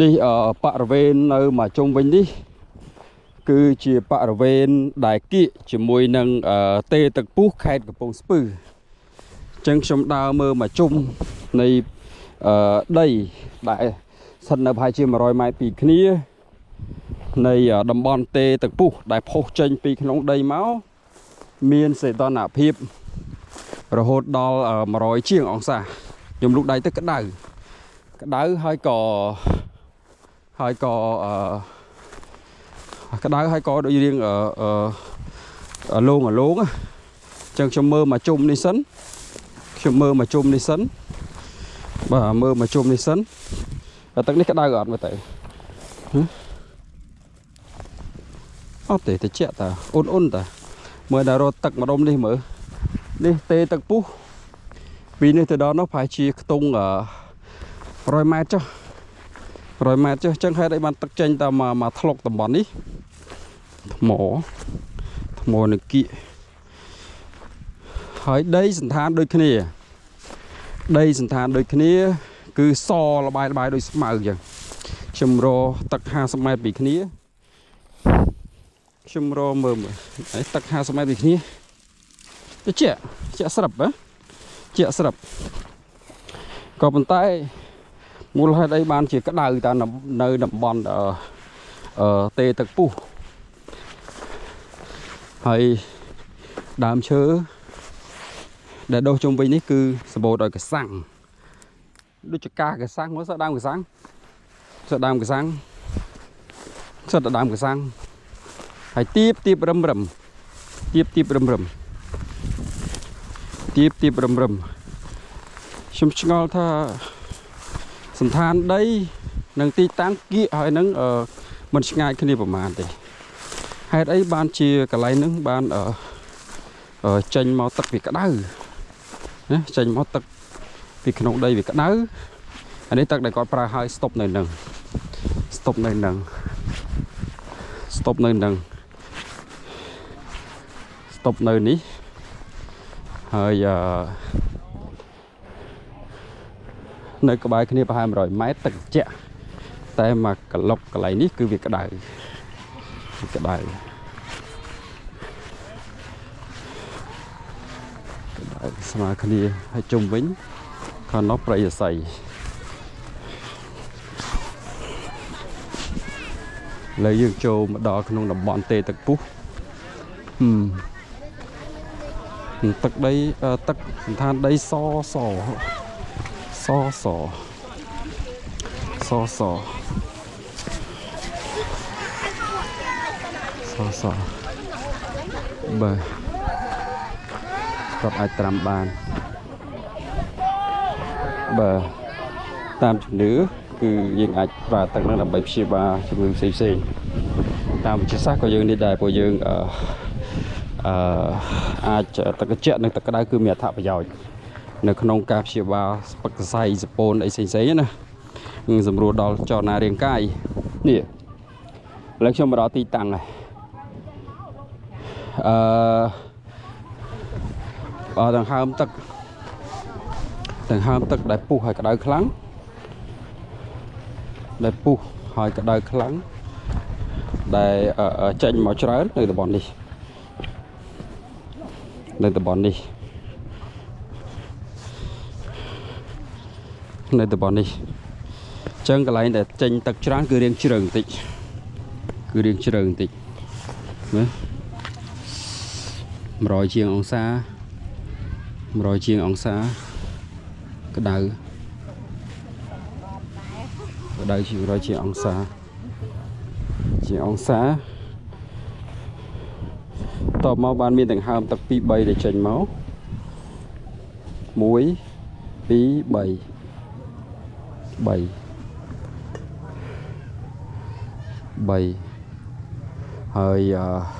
នេះបរិវេណនៅមកជុំវិញនេះ គឺជាបរិវេណដែលគៀកជាមួយនឹងទេទឹកពុះខេត្តកំពង់ស្ពឺ។អញ្ចឹងខ្ញុំដើរមើលមកជុំនៃដីដែលស្ថិតនៅប្រហែលជា100ម៉ែត្រពីគ្នានៃតំបន់ទេទឹកពុះដែលផុសចេញពីក្នុងដីមកមានសីតុណ្ហភាពរហូតដល់100ជាងអង្សាខ្ញុំលូកដៃទៅក្តៅក្តៅហើយក៏ហើយក៏អឺ ក្តៅហើយក៏ដូចរៀងអឺអឺលងអលងអញ្ចឹងខ្ញុំមើលមកជុំនេះសិនខ្ញុំមើលមកជុំនេះសិនបាទមើលមកជុំនេះសិនតែទឹកនេះក្តៅអត់មើលទៅហឹមអត់ទេតិចតាអ៊ុនអ៊ុនតាមើលដល់រត់ទឹកម្ដុំនេះមើលនេះទេទឹកពុះពីនេះទៅដល់នោះប្រហែលជាខ្ទង់អឺ100ម៉ែត្រចុះ100ម៉ែត្រចុះអញ្ចឹងហេតុអីបានទឹកចេញតាមមកថ្លុកតំបន់នេះ ថ្មថ្មនឹងគៀកហើយដីសន្តានដូចគ្នាដីសន្តានដូចគ្នា គឺសលបាយលបាយដូចស្មៅអញ្ចឹងខ្ញុំរកទឹក50ម៉ែត្រពីគ្នាខ្ញុំរកមើលមើលហើយទឹក50ម៉ែត្រពីគ្នាតិចជាក់ស្រាប់ហ៎ជាក់ស្រាប់ក៏ប៉ុន្តែមូលហេតុអីបានជាក្តៅតានៅតំបន់អឺអឺទេទឹកពុះ ហើយដើមឈើដែលដុះជុំវិញនេះគឺសម្បូរដោយកសាំងដូចជាកាកសាំងមើលសើដើមកសាំងសើដើមកសាំងសិតតែដើមកសាំងហើយទៀបទៀបរឹមរឹមទៀបទៀបរឹមរឹមទៀបទៀបរឹមរឹមខ្ញុំឆ្ងល់ថាសន្តានដីនិងទីតាំងគៀកហើយនឹងអឺមិនឆ្ងាយគ្នាប្រហែលទេ ហេតុអីបានជាកន្លែងហ្នឹងបានអឺអឺចេញមកទឹកវាក្តៅណាចេញមកទឹកពីក្នុងដីវាក្តៅអានេះទឹកដែលគាត់ប្រើឲ្យស្តុបនៅនឹងស្តុបនៅនឹងស្តុបនៅនឹងស្តុបនៅនេះហើយអឺនៅក្បែរគ្នាប្រហែល100ម៉ែត្រទឹកត្រជាក់តែមកក្លុកកន្លែងនេះគឺវាក្តៅវាក្តៅ ស្មើគ្នាហើយជុំវិញខាងនោះព្រៃអស័យឥឡូវយើងចូលមកដល់ក្នុងតំបន់ទេទឹកពុះហឹមទឹកដីអឺទឹកសន្តានដីសសសសសសសសបាទគាត់អាចត្រាំបានបាទតាមជំនឿគឺយើងអាចប្រើទឹកហ្នឹងដើម្បីព្យាបាលជំងឺផ្សេងផ្សេងៗតាមវិទ្យាសាស្ត្រក៏យើងនេះដែរព្រោះយើងអឺអឺអាចទឹកត្រជាក់និងទឹកក្តៅគឺមានអត្ថប្រយោជន៍នៅក្នុងការព្យាបាលស្ពឹកសរសៃសពូនអីផ្សេងផ្សេងៗណានឹងសម្រួលដល់ចលនារាងកាយនេះឥឡូវខ្ញុំមកដល់ទីតាំងហើយអឺ អឺដង្ហើមទឹកដង្ហើមទឹកដែលពុះហើយក្តៅខ្លាំងដែលពុះហើយក្តៅខ្លាំងដែលអឺអឺចេញមកច្រើននៅតំបន់នេះនៅតំបន់នេះនៅតំបន់នេះអញ្ចឹងកន្លែងដែលចេញទឹកច្រើនគឺរៀងជ្រៅបន្តិចគឺរៀងជ្រៅបន្តិចណា100ជាងអង្សា100ជាងអង្សាក្តៅក្តៅជាង100ជាងអង្សាជាងអង្សាតបមកបានមានដង្ហើមទឹក2 3ដែលចេញមក1 2 3 3 3ហើយអឺ